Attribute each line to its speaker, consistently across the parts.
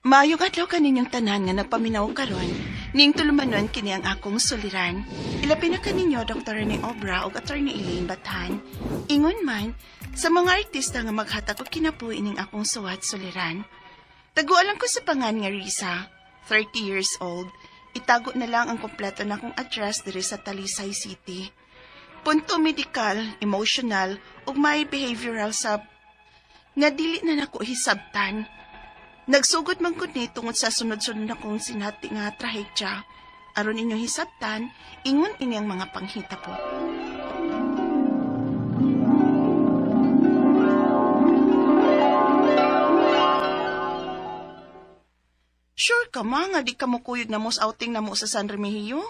Speaker 1: Maayong adlaw kaninyong tanan nga nagpaminaw karon. Ning tulumanon kini ang akong suliran. Ilabi na kaninyo Dr. Rene Obra ug Attorney Elaine Bathan. Ingon man sa mga artista nga maghatag og kinabuhi ning akong suwat suliran. Tagualan ko sa pangan nga Risa, 30 years old. Itago na lang ang kompleto na akong address diri sa Talisay City. Punto medical, emotional ug may behavioral sab nga dili na nako hisabtan. Nagsugod man gud ni tungod sa sunod-sunod akong sinati nga trahedya. Aron inyong hisabtan, ingon ini ang mga panghitabo. Sure ka ma nga di ka mukuyog na mos outing na mo sa San Remigio?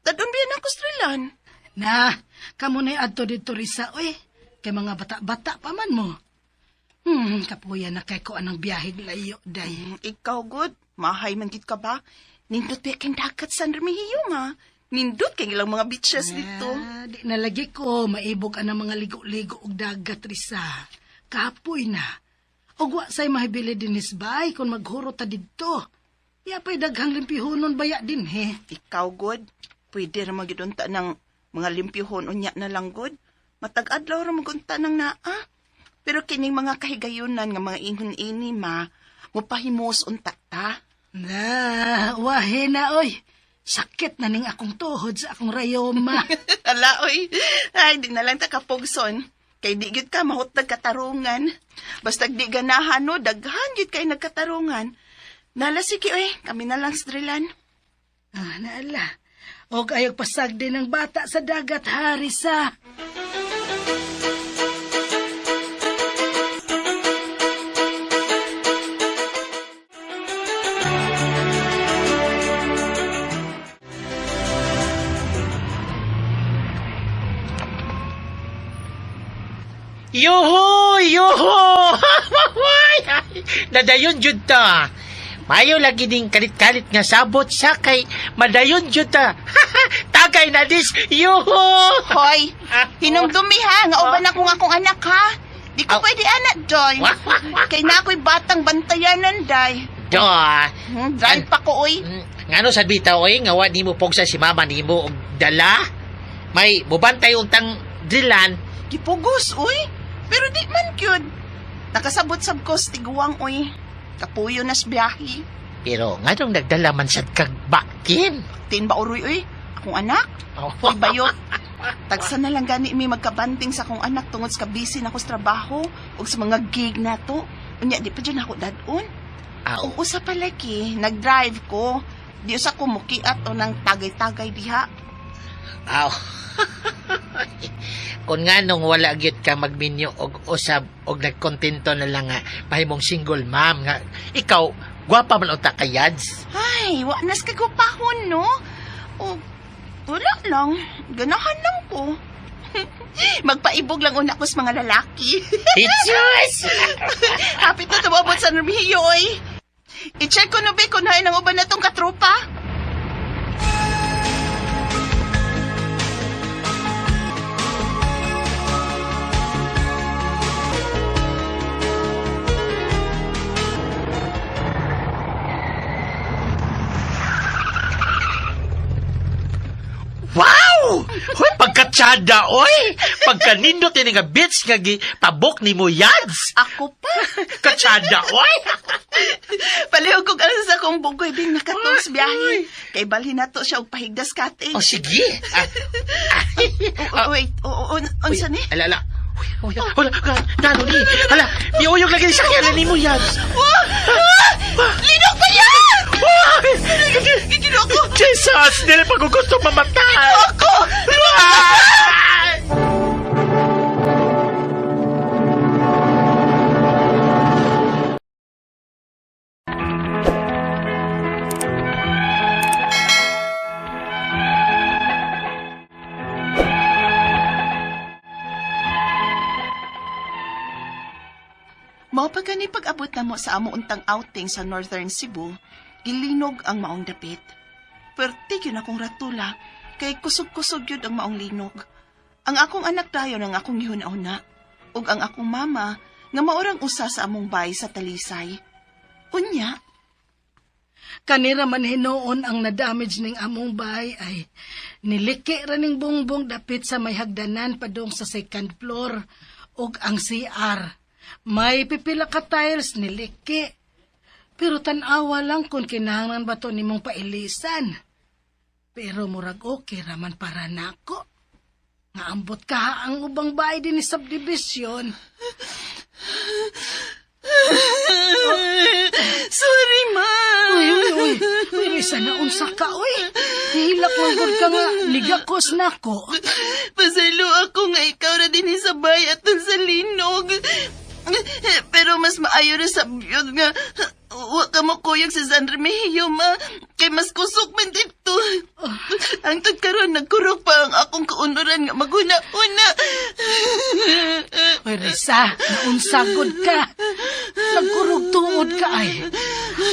Speaker 1: Dadun biya na ko Strilan.
Speaker 2: Na, kamo na adto dito Risa, oy. Kay mga bata-bata pa man mo. Kapuya na kay ko anang biyahe layo, day.
Speaker 1: Ikaw good, mahay man gid ka ba? Nindot biya kang dagat San Remigio ma. Nindot kay ilang mga beaches dito.
Speaker 2: Ah, di na lagi ko maibog anang mga ligo-ligo og dagat, Risa. Kapoy na. Og wa say mahibili dinis bay kung maghuro ta didto. Yapay daghang limpihonon baya din he.
Speaker 1: Ikaw good, pwede ra magidunta ng mga limpyuhon unya na lang good. Matag-adlaw ra magunta ng naa. Pero kining mga kahigayunan nga mga ingon ini ma, mupahimos unta ta.
Speaker 2: Na, wahe na oy. Sakit na ning akong tuhod sa akong rayoma.
Speaker 1: Ala oy, ay di na lang ta kapugson. Kay di gyud ka mahutag katarungan. Basta di ganahan no, daghan gyud kay nagkatarungan. Nala sige oy, kami na lang sa drilan.
Speaker 2: Ah, naala. Og ayog pasag din ang bata sa dagat, Harisa.
Speaker 3: Yuho! Yuho! Nadayon jud ta. Mayo lagi ding kalit-kalit nga sabot sa kay madayon jud ta. Tagay na dis. Yuho!
Speaker 1: Hoy, hinumdumi ha, nga uban akong akong anak ha. Di ko
Speaker 3: Aw.
Speaker 1: pwede anak, Joy. Kay na ako'y batang bantayanan, day.
Speaker 3: Do.
Speaker 1: Drive pa ko, oy.
Speaker 3: Ngano sa bitaw oy nga wa nimo pugsa si mama nimo og dala? May mubantay untang drilan.
Speaker 1: Gipugos, oy. Pero di man cute. Nakasabot-sab ko sa tiguang, oy. Kapuyo nas biyahe.
Speaker 3: Pero nganong nagdala man sad kag bakin?
Speaker 1: Tin ba uroy, oy? Akong anak?
Speaker 3: Oh.
Speaker 1: Uy, bayot. Tagsa na lang gani mi magkabanting sa akong anak tungod sa busy na ko sa trabaho ug sa mga gig na to. Unya, di pa dyan ako dadon.
Speaker 3: Aw.
Speaker 1: Kung usa pa lagi, nag-drive ko. Di usa ko mukiat o nang tagay-tagay diha.
Speaker 3: Aw. Kung nga nung wala gyud ka magminyo og usab og nagkontento na lang nga mahimong single mom nga ikaw gwapa man unta ka yads.
Speaker 1: Ay, wa nas kagupahon, no? O, wala lang. Ganahan lang ko. Magpaibog lang una ko sa mga lalaki.
Speaker 3: Jesus!
Speaker 1: Hapit na tumabot sa Remigio, oy. I-check ko no, be, kung hain ang uban na tong katropa.
Speaker 3: Wow! Hoy pagkatsada oy! Pagkanindot ini nga bitch nga gi pabok nimo yads.
Speaker 1: Ako pa.
Speaker 3: Katsada oy!
Speaker 1: Palihog kog alas sa akong bugoy bing nakatong sa biyahe. Kay balhin na to siya og pahigdas cottage.
Speaker 3: Oh sige. Ah,
Speaker 1: Oh, wait, oh, oh, unsa ni?
Speaker 3: Ala ala. Uy, uy, wala, nano ni? Hala, miuyog lagi sa kaya nimo yads.
Speaker 1: Wah! Ah! Linok pa yan! Gigilo ko!
Speaker 3: Jesus! Dili pa ko gusto mamatay!
Speaker 1: Ako!
Speaker 3: Ah!
Speaker 1: Mao pa gani pag-abot na mo sa amo untang outing sa Northern Cebu, gilinog ang maong dapit. Perti yun akong ratula, kay kusog-kusog yun ang maong linog. Ang akong anak dayon ang akong gihuna-una, ug ang akong mama nga maurang usa sa among bay sa Talisay. Unya,
Speaker 2: Kanira man hinuon ang na-damage ning among bahay ay niliki ra ning bongbong dapit sa may hagdanan padung sa second floor ug ang CR. May pipila ka tiles niliki. Pero tan-awa lang kung kinahanglan ba to nimong pailisan. Pero murag okay raman para nako. Nga ambot ka ang ubang bahay din ni subdivision.
Speaker 1: Sorry, ma.
Speaker 2: Uy, uy, uy. Uy, Risa, naunsa ka, uy. Hihilak man gud ka nga, ligakos na ko.
Speaker 1: Pasaylo ako nga ikaw ra din sa bay atol sa linog. Pero mas maayo ra sa biyod nga wa ka mo kuyog sa San Remigio, ma. Kay mas kusog man dito. Hangtod karon nagkurog pa ang akong kaunuran nga maghuna-una.
Speaker 2: Uy, Risa, naunsa gud ka. Nagkurog tuod ka ay.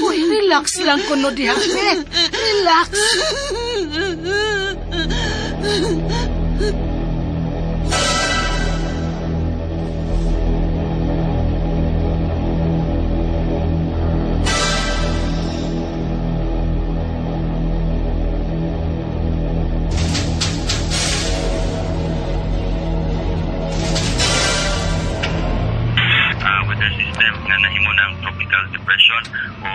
Speaker 2: Uy, relax lang kuno diha, be. Relax.
Speaker 4: Weather system nga nahimo ng tropical depression o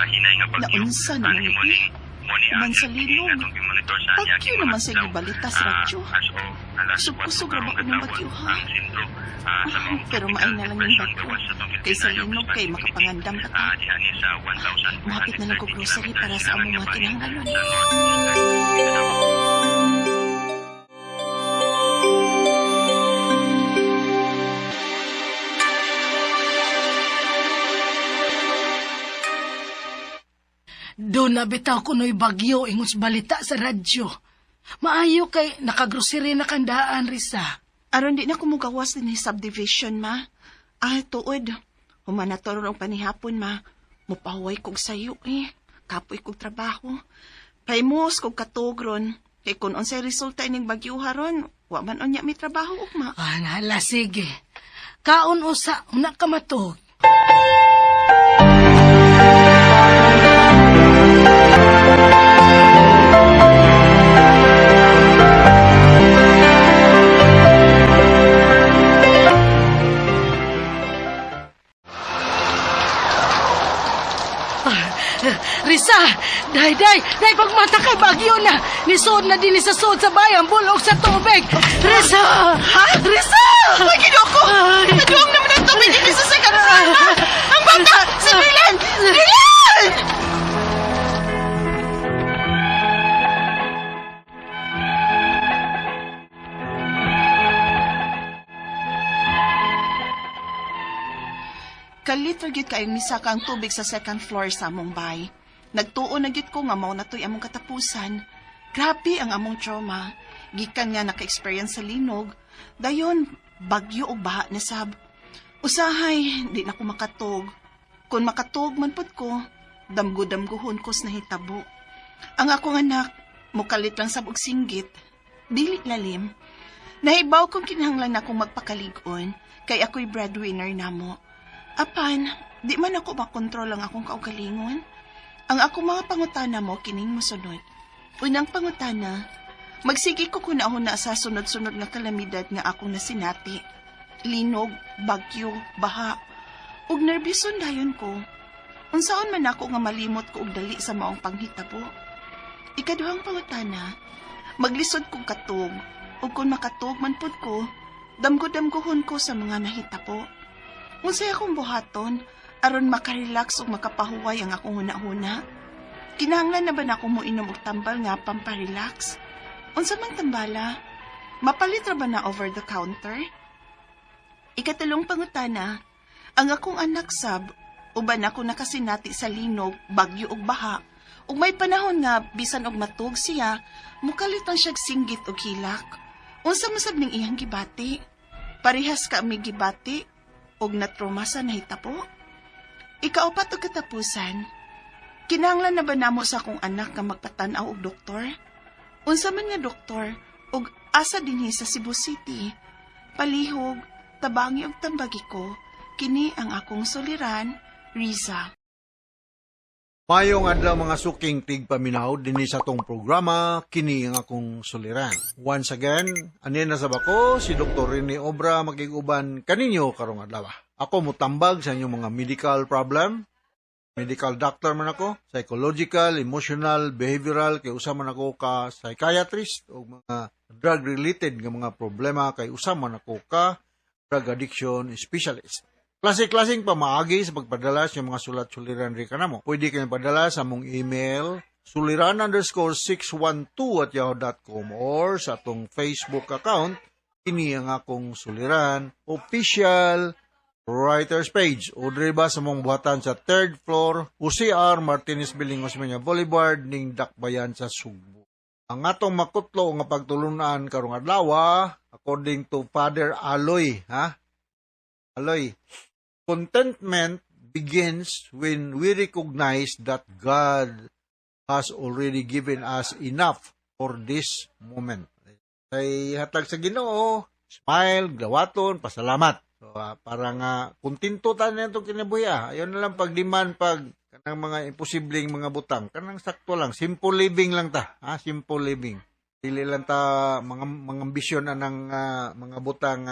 Speaker 4: hinay nga bagyo.
Speaker 1: Naunsa naman
Speaker 4: Nahimo
Speaker 1: ni-
Speaker 4: ning mo ni
Speaker 1: Human
Speaker 4: ang
Speaker 1: sa linog.
Speaker 4: atong gimonitor sa niya
Speaker 1: Bagyo naman sa gibalita sa radyo.
Speaker 4: As of alas
Speaker 1: Kusog-kusog
Speaker 4: 4
Speaker 1: ra ba
Speaker 4: karong
Speaker 1: kuno
Speaker 4: kadlawon,
Speaker 1: bagyo, ha?
Speaker 4: ang sentro sa maong
Speaker 1: Pero
Speaker 4: tropical
Speaker 1: maay na lang yung
Speaker 4: depression
Speaker 1: bagyo.
Speaker 4: gawas sa atong
Speaker 1: Kay sa
Speaker 4: Filipina
Speaker 1: linog kay
Speaker 4: Community.
Speaker 1: makapangandam pa ta.
Speaker 4: Diha ni sa 1,430
Speaker 1: Mahapit na lang ko grocery para sa among mga
Speaker 4: kilometers
Speaker 1: kinahanglanon.
Speaker 4: sa northeastern Mindanao.
Speaker 2: Doon na bitaw kuno'y bagyo ingon sa balita sa radyo. Maayo kay nakagrocery na kandaan, Risa.
Speaker 1: Aron di na kumugawas din subdivision, ma. Ah, tuod. Humanatoro ang panihapon, ma. Mupahuway kog sayo, eh. Kapoy kog trabaho. Paimos kog katugron. Kay kung unsay resulta ining bagyo haron, wa man unya may trabaho ugma.
Speaker 2: Ah, nahala, sige. Kaon usa, una ka matug. Risa, day, day, day, pagmata kay bagyo na. Nisod na din sa sod sa bayan, bulok sa tubig. Risa!
Speaker 1: Ha?
Speaker 2: Risa!
Speaker 1: Ay, ginoo ko!
Speaker 2: Ay.
Speaker 1: Naduwang naman ang tubig dito sa second floor, ma! Ang bata! Si Dylan! Dylan! Kalit ra gyud kayong misaka ang tubig sa second floor sa among bay. Nagtuo na gyud ko nga mao na to'y among katapusan. Grabe ang among trauma. Gikan nga naka-experience sa linog. Dayon, bagyo o baha na sab. Usahay, di na ko makatog. Kung makatog man pud ko, damgo-damguhon ko sa nahitabo. Ang akong anak, mukalit lang sab og singgit. Dili lalim. Nahibaw kong kinahanglan akong magpakalig-on, kay ako'y breadwinner namo. Apan, di man ako makontrol ang akong kaugalingon. Ang akong mga pangutana mo kining mosunod. Unang pangutana, magsige ko kunahuna sa sunod-sunod nga kalamidad nga akong nasinati. Linog, bagyo, baha, ug nerbison dayon ko. Unsaon man ako nga malimot ko og dali sa maong panghitabo. Ikaduhang pangutana, maglisod kong katog, ug kung makatog man pud ko, damgo-damgohon ko sa mga nahitabo. Unsay akong buhaton aron makarelax ug makapahuway ang akong hunahuna? Kinahanglan na ba na akong moinom og tambal nga pamparelax? Unsa man tambala? Mapalit ra ba na over the counter? Ikatalong pangutana, ang akong anak sab, uban ako nakasinati sa linog, bagyo ug baha. Ug may panahon nga bisan og matug siya, mukalit lang siyag singgit og hilak. Unsa man sab ning iyang gibati? Parehas ka mi gibati og natroma sa nahitabo? Ikaupat og katapusan, kinahanglan na ba namo sa akong anak nga magpatan-aw og doktor? Unsa man nga doktor og asa dinhi sa Cebu City? Palihog, tabangi og tambagi ko, kini ang akong suliran, Riza.
Speaker 5: Mayong adlaw, mga suking tigpaminaw, dinhi sa atong programa, "Kini ang Akong Suliran." Once again, ani na sa bako si Dr. Rene Obra, makig-uban kaninyo karong adlaw. Ako mutambag sa inyong mga medical problem. Medical doctor man ako, psychological, emotional, behavioral, kay usa man ako ka psychiatrist, o mga drug related nga mga problema, kay usa man ako ka drug addiction specialist. Klase-klaseng pamaagi sa pagpadala sa mga sulat suliran ri kanamo. Pwede kayo padala sa among email suliran_612@yahoo.com or sa atong Facebook account, "Kini ang Akong Suliran Official Writers Page, o diri ba sa among buhatan sa third floor, UCR Martinez Building, Osmeña Boulevard, ning Dakbayan sa Sugbo. Ang atong makutlo nga pagtulunan karong adlaw, according to Father Aloy, ha? Aloy, contentment begins when we recognize that God has already given us enough for this moment. Kay hatag sa Ginoo, smile, gawaton, pasalamat. So, para nga kontento ta na itong kinabuhi. Ayaw na lang pagdiman pag kanang mga imposibleng mga butang. Kanang sakto lang, simple living lang ta. Ha? Simple living. Dili lang ta mga ambisyon anang mga butang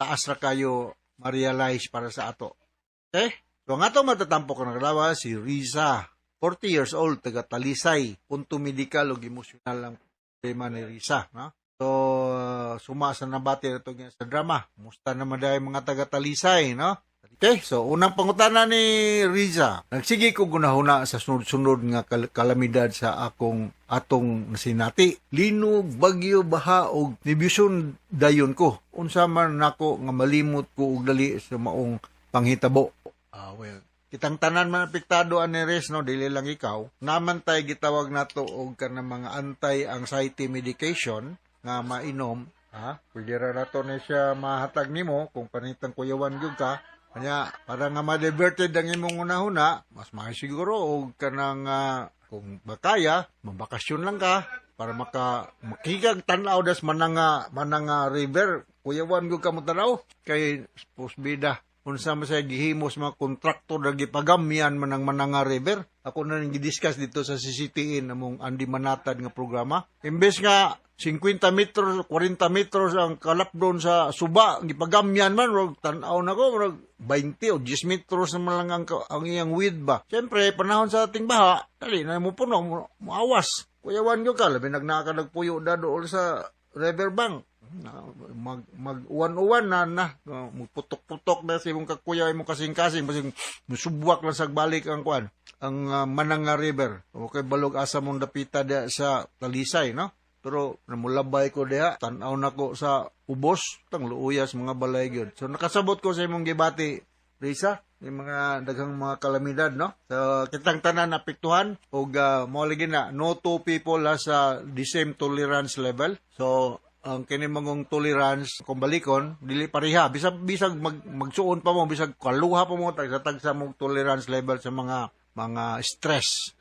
Speaker 5: taas ra kayo ma-realize para sa ato. Okay? So, ang ato matatampok ng adlaw, si Riza, 40 years old, taga Talisay, punto medical o emosyonal ang problema ni Riza. No? So, suma sa nabati na ito sa drama. Musta naman dahil mga taga Talisay, no? Okay, so unang pangutana ni Riza. Nagsige ko gunahuna sa sunod-sunod nga kalamidad sa akong atong nasinati. Linog, bagyo, baha og nibiyuson dayon ko. Unsa man nako nga malimot ko og dali sa maong panghitabo? Ah, well, kitang tanan man apektado ani, Res, no, dili lang ikaw. Naman tay gitawag nato og kanang mga anti-anxiety medication nga mainom, ha? Pwede ra nato ni siya mahatag nimo kung panitang kuyawan gyud ka. Kanya, para nga ma-diverted ang imong hunahuna, mas maayo siguro og kanang kung makaya, mabakasyon lang ka para maka makigag tan-aw das Mananga River. Kuyawan gyud ka mo tan-aw kay bida unsa man sa gihimos mga kontraktor na gipagamyan man ang Mananga River. Ako na nang gidiscuss dito sa CCTN, namong Andy Manatad nga programa. Imbes nga 50 metros, 40 metros ang kalapdon sa suba, gipagamyan man, rog tan-aw na ko, rog 20 o 10 metros naman lang ang iyang width ba. Siyempre, panahon sa ating baha, dali na mo puno, mo awas. Kuyawan ko ka, labi nagnaka nagpuyo da dool sa riverbank. Na, mag mag uwan-uwan na na muputok-putok na sa imong kakuya, imong kasing-kasing, basig musubwak lang sa balik ang kuan, ang Mananga River. Okay, balog asa mong dapita da sa Talisay, no? Pero namulabay ko diha, tan-aw nako sa ubos, tang luuyas mga balay gyud. So nakasabot ko sa imong gibati, Risa, yung mga daghang mga kalamidad, no? So kitang tanan apektuhan og mao lagi na no two people has the same tolerance level. So ang kini mangong tolerance kung balikon dili pareha, bisag bisag magsuon pa mo, bisag kaluha pa mo, tagsa-tagsa mong tolerance level sa mga stress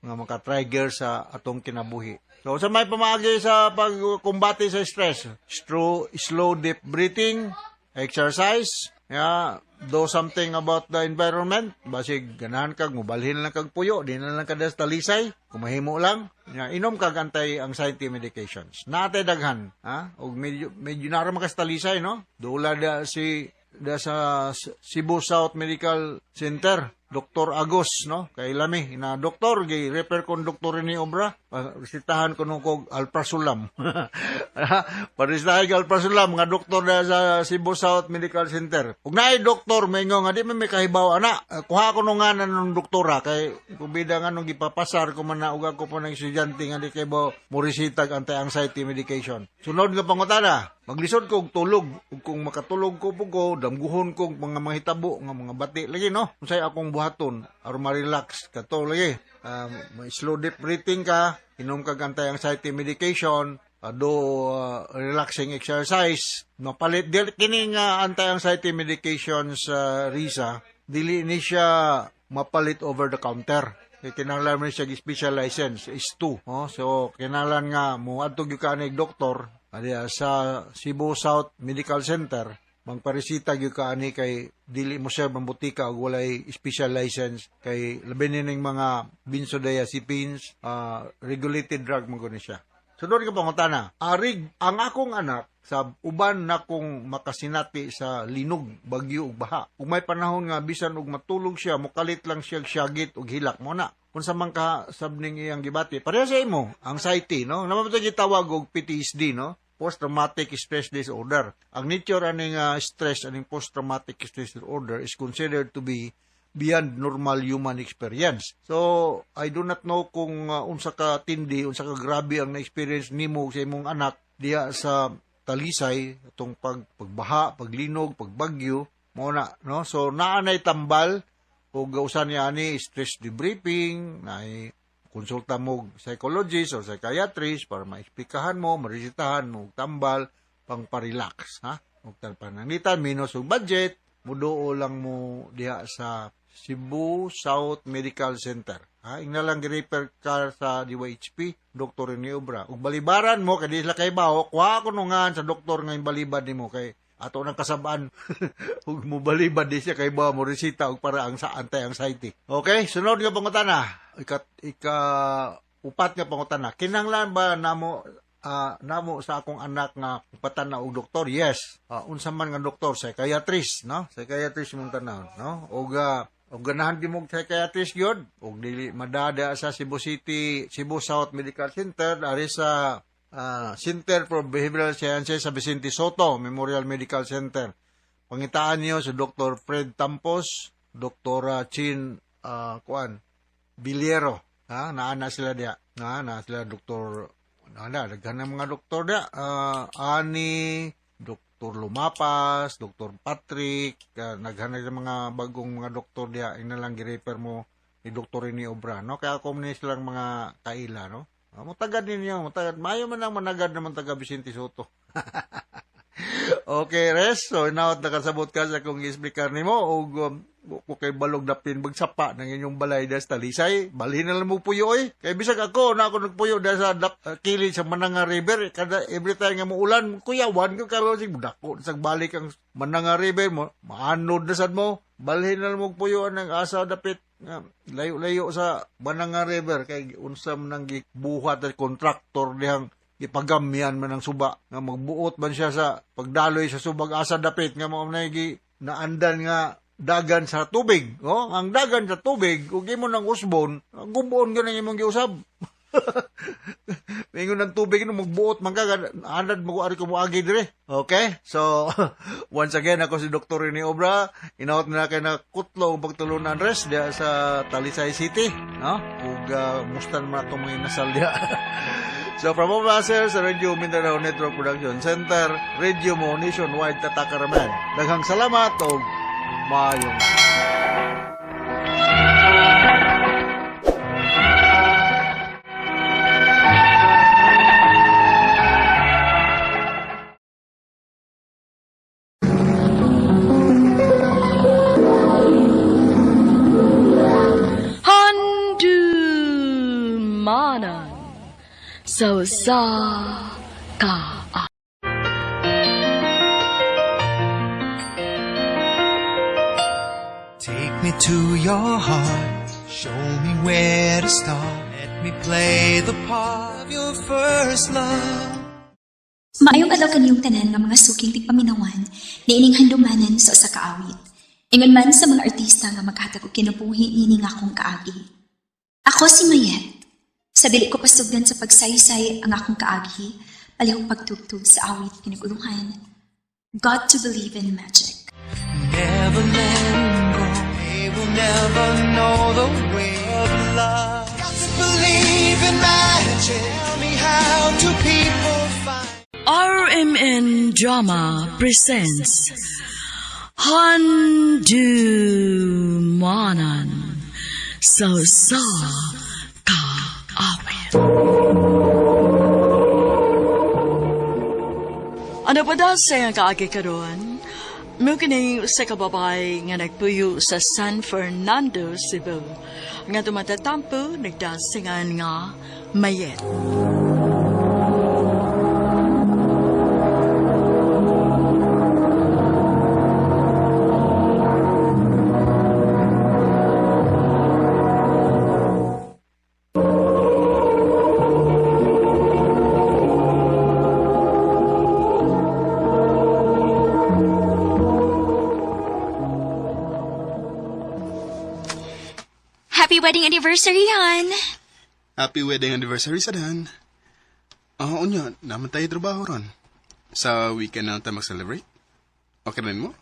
Speaker 5: nga maka-trigger sa atong kinabuhi. So sa may pamaagi sa pagkumbate sa stress, slow, slow deep breathing, exercise, yeah, do something about the environment. Basig ganahan kag mobalhin lang kag puyo, di na lang ka sa Talisay, kumahimo lang. Yeah, inom kag anti-anxiety medications. Naate daghan, ha? Og medyo medyo nara man ka sa Talisay, no? Dula da si da sa Cebu South Medical Center, Dr. Agos, no? Kay lami na doktor, gi refer kon Dr. ni Obra, resetahan ko nung kog alprazolam. Paresetahan kog alprazolam nga doktor na sa Cebu South Medical Center. Ug naay doktor maingon nga di man may kahibaw ana, kuha ko nung ngalan ng doktora kay kubida nga nung gipapasar ko man na ug ako pa ng estudyante nga di kay ba mo resitag anti-anxiety medication. Sunod nga pangutana, maglisod ko og tulog, ug kung makatulog ko po ko, damguhon ko mga mahitabo nga mga bati lagi, no? Unsay akong buhaton aron ma-relax kato lagi? Slow deep breathing ka, inom kag anti-anxiety medication, do relaxing exercise. No, palit dili kini nga anti-anxiety medications, Risa, dili ni siya mapalit over the counter. Kay kinahanglan mo siya special license is 2. Oh, so kinahanglan nga mo adto gyud ka ni doktor adiya sa Cebu South Medical Center. Mangparesita gyud ka ani kay dili mo serve ang butika og walay special license kay labi ni ning mga benzodiazepines, regulated drug man gud ni siya. So doon ka pangutana, arig ang akong anak sa uban nakong makasinati sa linog, bagyo ug baha. Ug may panahon nga bisan og matulog siya, mokalit lang siya syagit ug hilak mo na. Unsa man ka sab ning iyang gibati. Pareha sa imo, anxiety, no? Naman ba gitawag og PTSD, no? Post-traumatic stress disorder. Ang nature aning stress aning post-traumatic stress disorder is considered to be beyond normal human experience. So, I do not know kung unsa ka tindi, unsa ka grabe ang na-experience nimo sa imong anak diha sa Talisay, atong pagbaha, paglinog, pagbagyo, mao na, no? So, naa nay tambal ug usa niya ani stress debriefing, naay konsulta mo psychologist or psychiatrist para maesplikahan mo, maresetahan mo og tambal pang pa-relax, ha? Ug pananglitan minus og budget, muduo lang mo diha sa Cebu South Medical Center. Ha, ingna lang gi-refer ka sa DYHP, Dr. Rene Obra. Ug balibaran mo kay di sila kay bawo, kuha ko nungan sa doktor nga balibad nimo kay ato nang kasabaan ug mo balibad di siya kay bawo mo resita og para ang sa anti-anxiety. Okay, sunod nga pangutana. Ika upat nga pangutana. Kinahanglan ba namo namo sa akong anak nga ipatan-aw og doktor? Yes. Unsa man nga doktor, psychiatrist, no? Psychiatrist mong tan-awon, no? Og og ganahan di mo psychiatrist gyud og dili madada sa Cebu City, Cebu South Medical Center, ari sa Center for Behavioral Sciences sa Vicente Sotto Memorial Medical Center. Pangitaan niyo si Dr. Fred Tampos, Dr. Chin kuan Biliero, ha, naa na sila diha. Naa na sila Dr. Naa daghan ng mga doktor diha. Ani Dr. Lumapas, Dr. Patrick, naghanay ng mga bagong mga doktor diha, ina lang gi-refer mo ni Dr. Rene Obra, no? Kaya ako ni silang mga kaila, no? Mutagad ninyo, mutagad. Maayo man ang managad naman taga Vicente Sotto. Okay, res. So, inaot nakasabot ka sa kung i-explicar nimo og ko kay balog dapin bagsapa ng inyong balay das Talisay, balhin na lang mo puyo oy. Kay bisag ako na ako nagpuyo da sa kilid sa Mananga River, kada every time nga muulan, kuyawan ko karon sig dako sa balik ang Mananga River mo, maanod na sad mo. Balhin na lang mo puyo ang asa dapit nga layo-layo sa Mananga River kay unsa man ang gibuhat at kontraktor dihang gipagamyan man ang suba nga magbuot man siya sa pagdaloy sa subag asa dapit nga mao na gi naandan nga dagan sa tubig, oh, ang dagan sa tubig ug imo nang usbon, gubuon gyud ang imong giusab. Mingon ng tubig no magbuot man ka anad mo ari ko moagi dire. Okay? So once again ako si Dr. Rene Obra, inawat na kay na kutlo ang pagtulunan res diha sa Talisay City, no? Ug musta naman atong mga inasal diha. So from all of us here sa Radio Mindanao Network Production Center, Radio Mo Nationwide Tatakaraman. Daghang salamat og maayong
Speaker 6: Handumanan sa usa ka
Speaker 7: Take me to your heart, show me where to start. Let me play the part of your first love.
Speaker 8: Maayong adlaw kaniyong tanan nga mga suking tigpaminawan niining handumanan sa usa ka awit. Ingon man sa mga artista nga maghatag og kinabuhi niini nga akong kaagi. Ako si Mayet. Sa dili ko pasugdan sa pagsaysay ang akong kaagi, palihog pagtugtog sa awit kinaguluhan. Got to Believe in Magic.
Speaker 7: Never let go. They will never know the way of love. Got to believe in magic. Tell me how do people find
Speaker 6: RMN Drama presents Handumanan sa usa ka awit. Ano pa daw sa iyang kaagi karon? Mao kini usa ka babae nga nagpuyo sa San Fernando, Cebu. Nga tumatatampo, nagdasingan nga Mayet.
Speaker 8: wedding anniversary, Han.
Speaker 9: Happy wedding anniversary sa Dan. Ah, unya, naman tayo trabaho ron. Sa weekend na tayo mag-celebrate. Okay rin mo?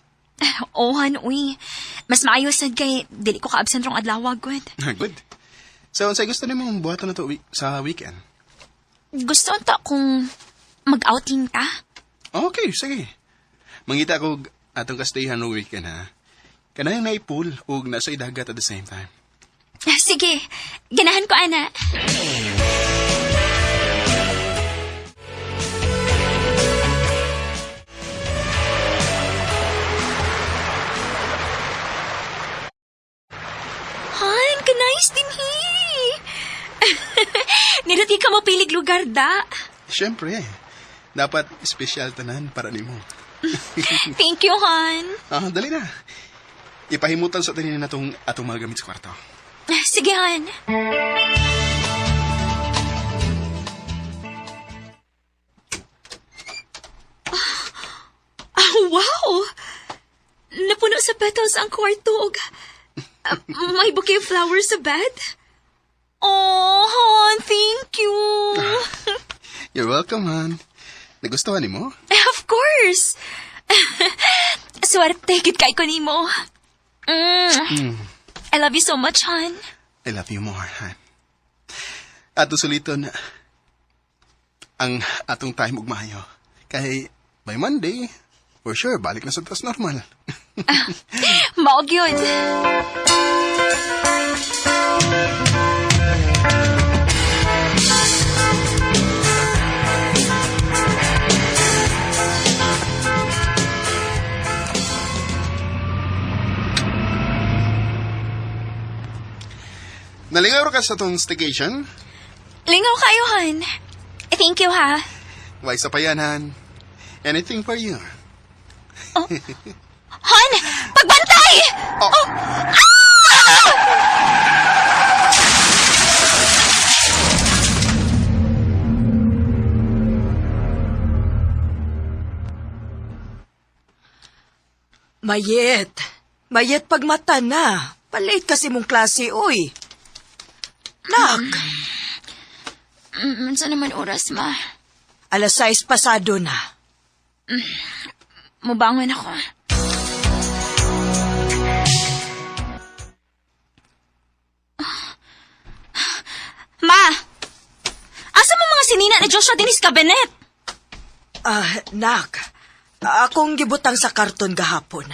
Speaker 8: Oh, Han, uy. Mas maayo sad kay dili ko ka-absent rong adlaw, good.
Speaker 9: Good. So, unsay gusto nimong buhaton na to sa weekend?
Speaker 8: Gusto unta kung mag-outing ta.
Speaker 9: Okay, sige. Mangita ko atong kastayhan og weekend ha. Kanang naipul ug nasa dagat at the same time.
Speaker 8: Sige, ganahan ko, ana. Han, ka-nice din he. Nirati ka mo pilig lugar da.
Speaker 9: Siyempre, dapat espesyal tanan para nimo.
Speaker 8: Thank you, Han.
Speaker 9: Ah, dali na. Ipahimutan sa tanin na tong atong mga gamit sa kwarto.
Speaker 8: Sige, Han. Ah, wow! Napuno sa petals ang kwarto og may bouquet of flowers sa bed. Oh, Han, thank you.
Speaker 9: You're welcome, Han. Nagustuhan nimo?
Speaker 8: Of course. Swerte, gid kay ko nimo. Mm. I love you so much, Han.
Speaker 9: I love you more, Han. Ato suliton ang atong time ug maayo. Kay by Monday, for sure, balik na sa tas normal.
Speaker 8: Mao gyud.
Speaker 9: Nalingaw ra ka sa atong staycation?
Speaker 8: Lingaw kayo, Han. Thank you, ha.
Speaker 9: Why sa payan, Han? Anything for you.
Speaker 8: Han! Pagbantay!
Speaker 9: Oh.
Speaker 6: Mayet. Mayet pagmata na. Palate kasi mong klase, uy. Nak,
Speaker 8: Unsa naman oras, ma?
Speaker 6: alas 6 pasado na.
Speaker 8: Mubangon ako. Ma! Asa mo mga sinina ni Joshua Dennis Cabinet?
Speaker 6: Ah, nak. Akong gibutang sa karton gahapon.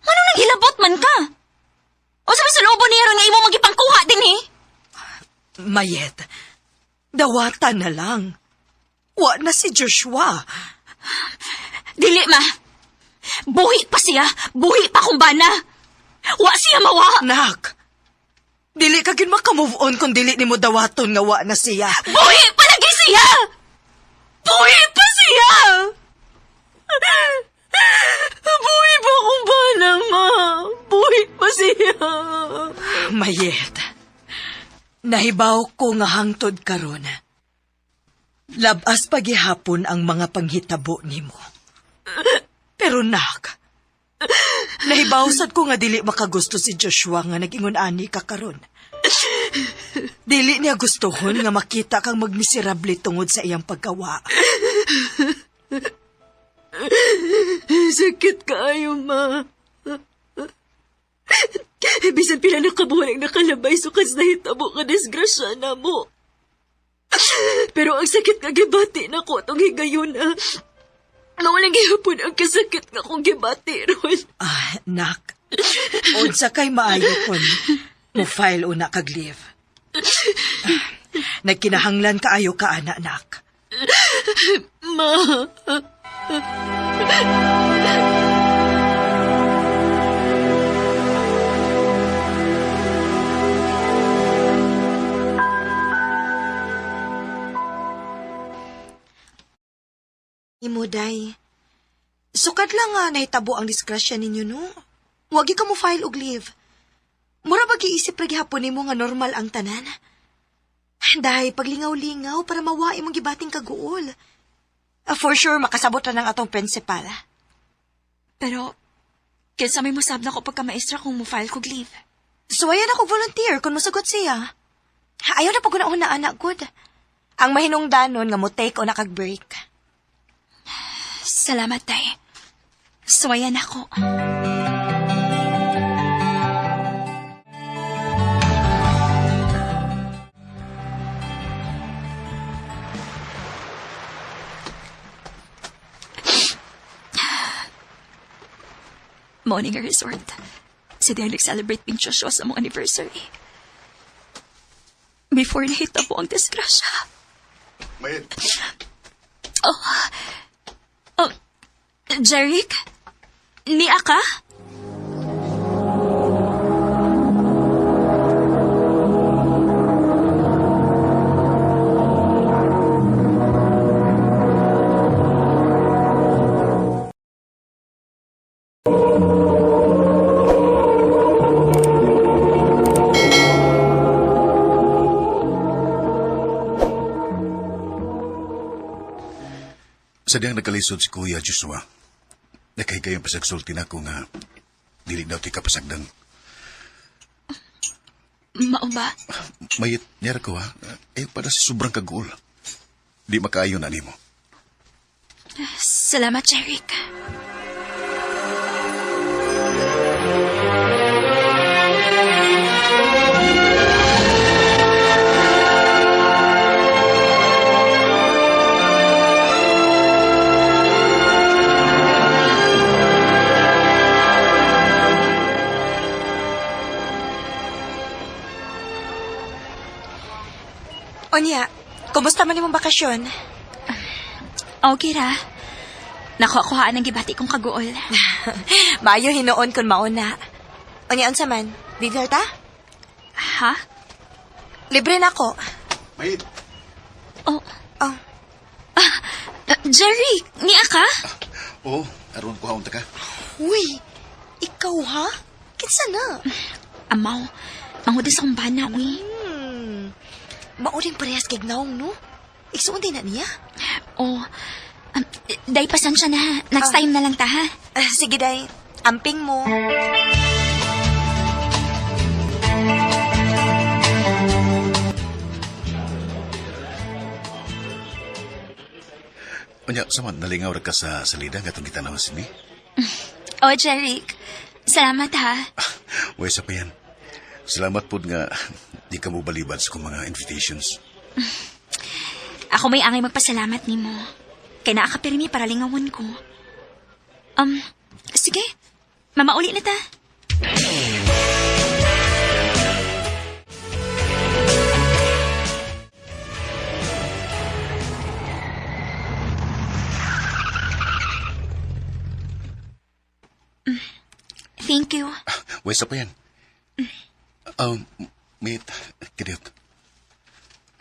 Speaker 8: Ano nang hilabot man ka? O sabi sa lobo niya ron nga imo magipangkuha din eh?
Speaker 6: Mayet, dawata na lang. Wa na si Joshua.
Speaker 8: Dili, ma. Buhi pa siya. Buhi pa kung bana. Wa siya mawa.
Speaker 6: Nak, dili ka gid makamove on kung dili nimo dawaton nga wa na siya.
Speaker 8: Buhi pa lagi siya! Buhi pa siya! Buhi pa kung bana, ma. Buhi pa siya.
Speaker 6: Mayet, nahibaw ko nga hangtod karon. Labas pagihapon ang mga panghitabo nimo. Pero nak, nahibaw sad ko nga dili makagusto si Joshua nga nag-ingon ani ka karon. Dili niya gustohon nga makita kang magmiserable tungod sa iyang pagkawa.
Speaker 10: Sakit kaayo, ma. Bisan pila na kabuhan ang nakalabay sukas nahitabo ka disgrasya na mo. Pero ang sakit nga gibati na ko itong higayon na. Nawalang gihapon ang kasakit nga kong gibati ron.
Speaker 6: Ah, nak. Unsa kay maayo kon mo file una kag leave. Ah, nagkinahanglan kaayo ka ana nak.
Speaker 10: Ma.
Speaker 6: Imo day. Sukat lang nga nahitabo ang disgrasya ninyo no. Wagi ka mo file og leave. Mura ba giisip ra gihapon nimo nga normal ang tanan? Dahil paglingaw-lingaw para mawa imong gibating kaguol. Ah, for sure makasabot ra ng atong principal.
Speaker 8: Pero, kinsa may musab na ko pagka maestra kung mo-file kog leave.
Speaker 11: Suwayan ako volunteer kung musugot siya. Ayaw na pag una anak good. Ang mahinungdanon nga mo take o nakag-break.
Speaker 8: Salamat, Day. Suwayan ako. Morning resort. Si Day nag-celebrate ping Joshua sa mong anniversary. Before nahita po ang disgrasya.
Speaker 9: Mayet,
Speaker 8: Oh, Jeric? Niya ka?
Speaker 9: Sa diyang nagkalisod si Kuya Joshua, nakahigayong pasagsulti na ko nga dili daw ti kapasagdan.
Speaker 8: Mao ba?
Speaker 9: Mayit, niyara ko ha, ayaw para sa sobrang kaguol. Di makaayon na nimo.
Speaker 8: Salamat, Jeric.
Speaker 11: Onya, kumusta man imong bakasyon?
Speaker 8: Okay ra. Nakuha-kuhaan ang gibati kong kaguol.
Speaker 11: Maayo hinuon kun mauna. Onya unsa man? Dinner ta?
Speaker 8: Ha?
Speaker 11: Libre na ko.
Speaker 9: Mayit,
Speaker 8: Oh,
Speaker 11: Oh,
Speaker 8: Jerry, niya ka?
Speaker 9: oo, aron ko haunta ka.
Speaker 11: uy. Ikaw ha? Kinsa na?
Speaker 8: Amaw, mangudas akong bana, uy.
Speaker 11: Mauring parehas kay Gnaong, no? Igsuon din na niya.
Speaker 8: Oh, day, pasensya na. Next time na lang ta, ha?
Speaker 11: Ah, sige, day. Amping mo.
Speaker 9: Unya, sama, nalingaw ra ka sa salida nga itong gitanaw sini.
Speaker 8: Oh, Jeric, salamat ha.
Speaker 9: Uy, sa pa yan. Salamat po nga di ka mo balibad sa kong mga invitations.
Speaker 8: Ako may angay magpasalamat nimo. Kay naa ka pirmi para lingawon ko. Sige. Mamauli na ta. Thank you.
Speaker 9: Uy, sa pa yan. Mate, kidiyot.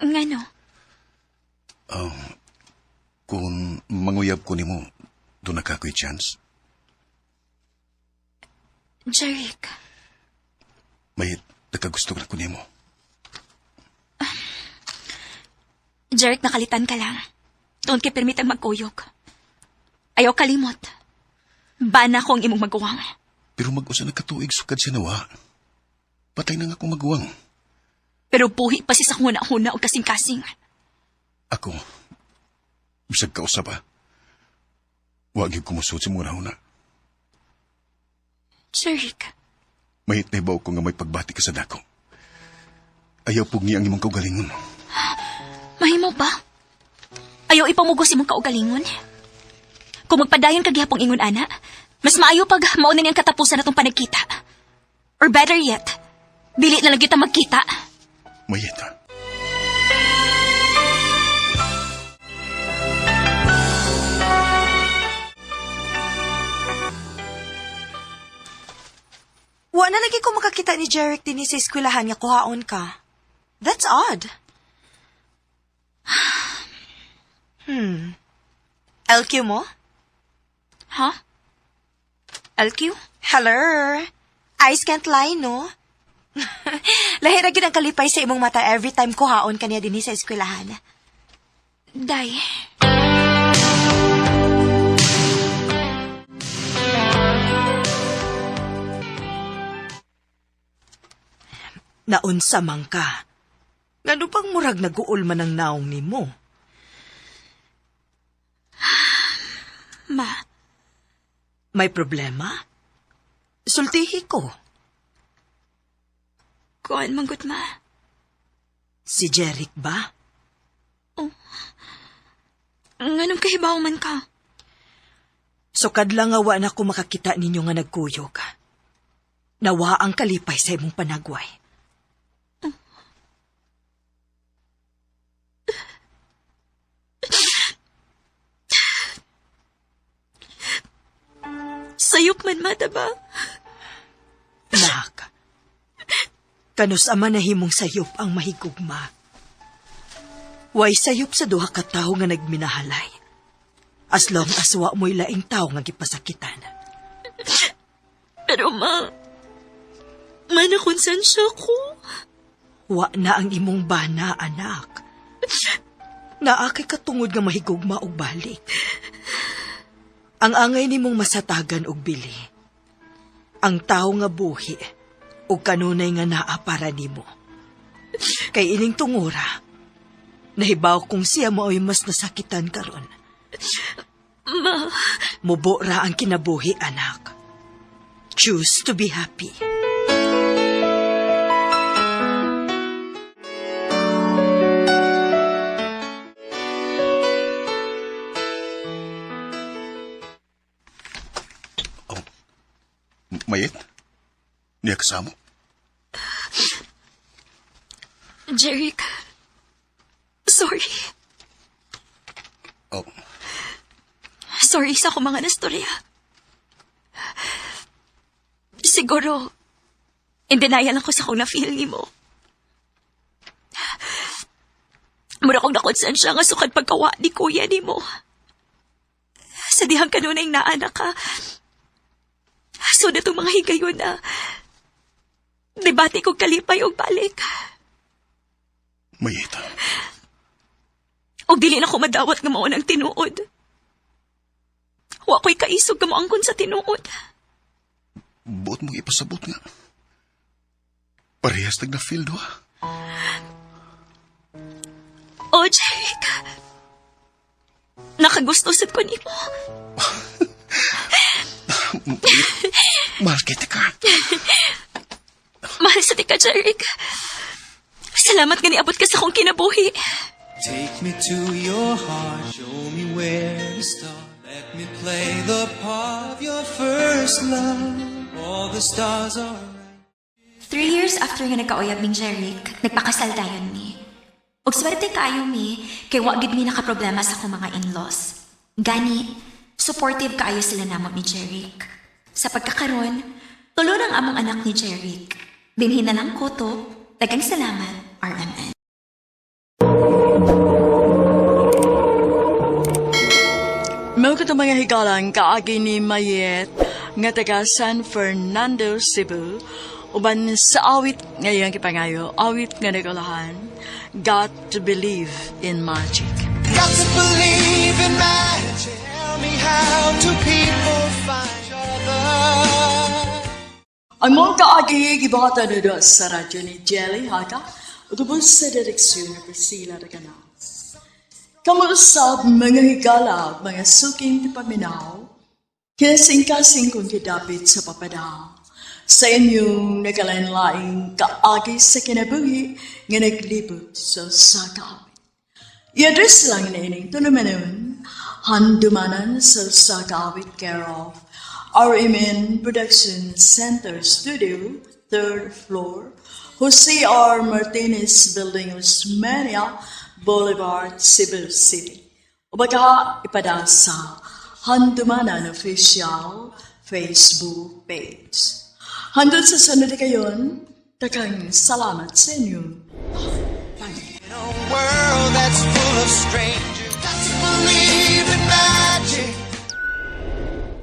Speaker 8: Ngano?
Speaker 9: Kung manguyab ko nimo, doon na ka ko'y chance.
Speaker 8: Jeric,
Speaker 9: May nagkagusto na ko nimo.
Speaker 8: Jeric, nakalitan ka lang. Tuon kay permit ang magkuyog. Ayaw kalimot. Bana ko ang imong maguwang.
Speaker 9: Pero mag-usa na katuig sukad siya nawa. Patay na nga akong maguwang.
Speaker 8: Pero buhi pa si sa huna-huna o kasing-kasing.
Speaker 9: Ako, bisag kausap ah. Wag yung kumusot sa mga huna.
Speaker 8: Jeric,
Speaker 9: Mahit na ibaw ko nga may pagbati ka sa dako. Ayaw pug niya ang imong kaugalingon.
Speaker 8: mahimo ba? Ayaw ipamugos imong kaugalingon? Kung magpadayon ka gihapong ingon ana, mas maayo pag mauna niyang katapusan natong panagkita. Or better yet, dili na lang kita magkita.
Speaker 9: Mayit ah.
Speaker 11: Wa na lagi ko makakita ni Jeric dinhi sa eskwelahan nga kuhaon ka. That's odd. LQ mo?
Speaker 8: Ha? LQ?
Speaker 11: Hello. Eyes can't lie, no? Lahi ra gyud ang kalipay sa imong mata every time kuhaon kaniya dinhi sa eskwelahan.
Speaker 8: Day.
Speaker 6: Naunsa man ka. Ngano bang murag naguol man ang naong nimo?
Speaker 8: Ma,
Speaker 6: May problema? Sultihi ko.
Speaker 8: Kuan man gud, ma.
Speaker 6: Si Jeric ba?
Speaker 8: Nganong kahibaw man ka?
Speaker 6: Sukad lang nga wa na ko makakita ninyo nga nagkuyog. Nawa ang kalipay sa imong panagway.
Speaker 10: Sayop man, ma, diba?
Speaker 6: Nak, kanus ama nahimong sayop ang mahigugma. Way sayop sa duha ka tawo nga nagminahalay. As long as wa mo'y laing tawo nga gipasakitan.
Speaker 10: Pero ma, manakonsensya ko.
Speaker 6: Wa na ang imong bana, anak. Naa kay katungod nga mahigugma og balik. Ang angay nimong masatagan og bili. Ang tawo nga buhi ug kanunay nga naa para nimo. Kay ining tungura, nahibaw kung siya mao'y mas nasakitan karon.
Speaker 10: Ma,
Speaker 6: Mubo ra ang kinabuhi, anak. Choose to be happy.
Speaker 9: Mayet? Niya kasamo?
Speaker 10: Jeric, sorry.
Speaker 9: Oh,
Speaker 10: Sorry sa akong mga nastorya. Siguro, in denial ako sa akong na-feel ni mo. Mura kong nakonsensya nga sukad pagkawa ni kuya ni mo. Sa dihang kanunay naanak ka. So na itong mga higayon na debate kong kalipay og balik.
Speaker 9: Mayet.
Speaker 10: Og dili na ko madawat nga mao ng tinuod. Wa ko'y kaisog nga moangkon sa tinuod.
Speaker 9: Buot mong ipasabot nga. Parehas tag na-feel duha.
Speaker 10: Oh, Jeric. Nakagusto sad ko nimo.
Speaker 9: Mahal kita ka.
Speaker 10: Mahal sa tika, Jeric. Salamat nga niabot ka sa akong kinabuhi.
Speaker 7: Take me to your heart, show me where to start. Let me play the part of your first love. All the stars are
Speaker 8: 3 years after nga nagkauyab ming Jeric, nagpakasal dayon mi. Ug swerte kaayo mi, kay wa gid mi nakaproblema sa akong mga in-laws. Gani, supportive kaayo sila namo ni Jeric. Sa pagkakaron, tulo ng among anak ni Jeric. Dinhi na lang ko to. Daghang salamat, RMN.
Speaker 6: Mao kato, mga higalang, kaagi ni Mayet nga taga San Fernando, Cebu, uban sa awit nga iyang gipangayo, awit nga nagulahan, "Got to Believe in Magic."
Speaker 7: Got to believe in magic. Tell me, how do people find each other?
Speaker 6: Ang mga kaagi gibuhatan na sa radyo ni Jelly Haga ug sa direksyon ni Priscilla Reganas. Kamusta, mga higala, mga suking tipaminaw, kasing-kasing kong kidapit sa papadang sa inyong nagalain-laing kaagi sa kinabuhi nga naglibot sa sakawit. I-address lang na ining tulumanon, Handumanan sa Sakawit, care of RMN Production Center Studio, third floor, Jose R. Martinez Building, Osmeña Boulevard, Cebu City. O baka ipadala sa Handumanan Official Facebook page. Hanggang sa sunod kayon, daghang salamat sa inyong